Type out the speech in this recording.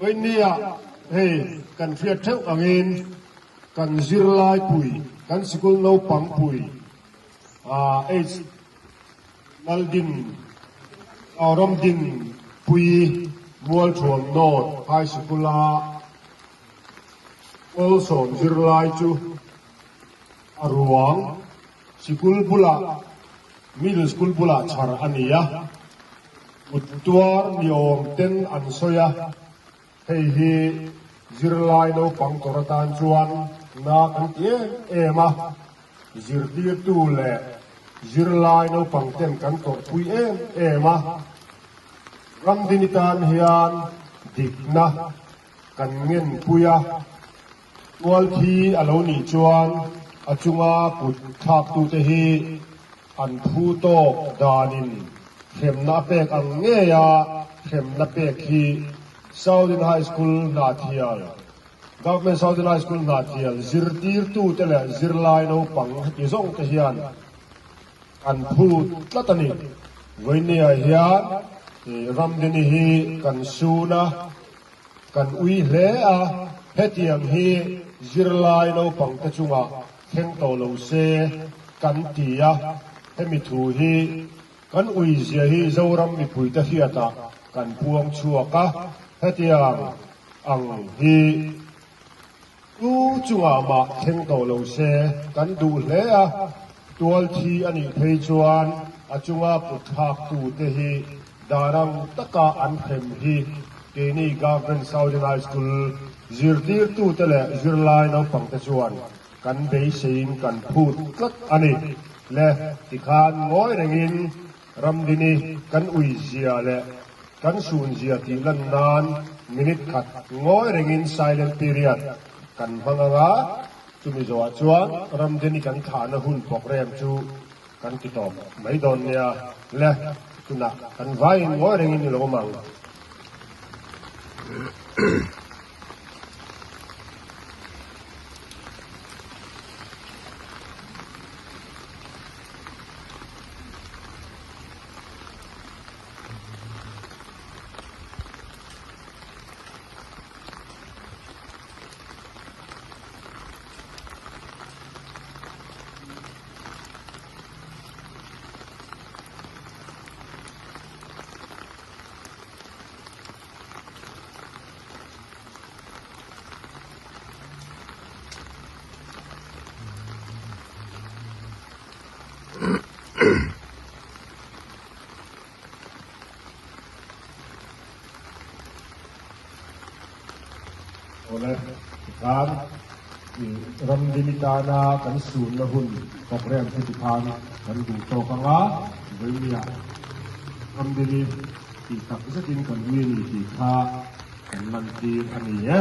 Vawinia hei kan hriat theuh angin kan zirlai pui, kan sikul naupang pui H. Laldin Ramdin Pui Mualthuam North High Sikula Kawlsawm zirlai chu a ruang sikul bulah Middle School bulah chhar a ni a, kut tuar ni awm ten an sawi a, hei hi zirlai naupang tawrh atan chuan na kan ti em em a, zirtirtu leh zirlai naupang ten kan tawrhpui em em a, Ramdini tan hian dikna kan ngenpui a. Tual thi a lo nih chuan a chunga kut thlaktute hi an phu tawk danin hremna a pek ang ngeia hremna pek hi Southern High School Hnahthial, Government Southern High School Hnahthial zirtirtute leh zirlai naupang heti zawng te hian an phu tlat a ni. Vawinia hian Ramdini hi kan sun a. Kan ui hle a, hetiang hi zirlai naupangte chungah thleng tawh lo se kan ti a, hemi thu hi kan ui zia hi Zoram mipuite hriatah kan puang chhuak a, hetiang ang hi tu chungah mah thleng tawh lo se kan duh hle a, tual thi a nih phei chuan a chunga kutthlaktute hi Darang taka an hrem hi keini Government Southern High School zirtirtute leh zirlai naupangte chuan kan beiseiin kan phut tlat a ni. Le tikhan ngawi rengin Ramdini kan uizia leh kan sunzia tih lan nan minute khat ngawi rengin silent period kan hmang ang a, chumi zawhah chuan Ramdini kan thlahna hun program chu Kan ti tawp mai dawn nia le, tunah kan vaiin ngawi rengin i lo awm ang. Awle, tikhan i ramdini tana kan sunna hun program chu tikhan kan duh tawk ang a, vawinia ramdini tih tak zetin kan ui a ni tih kha kan lantir a ni e.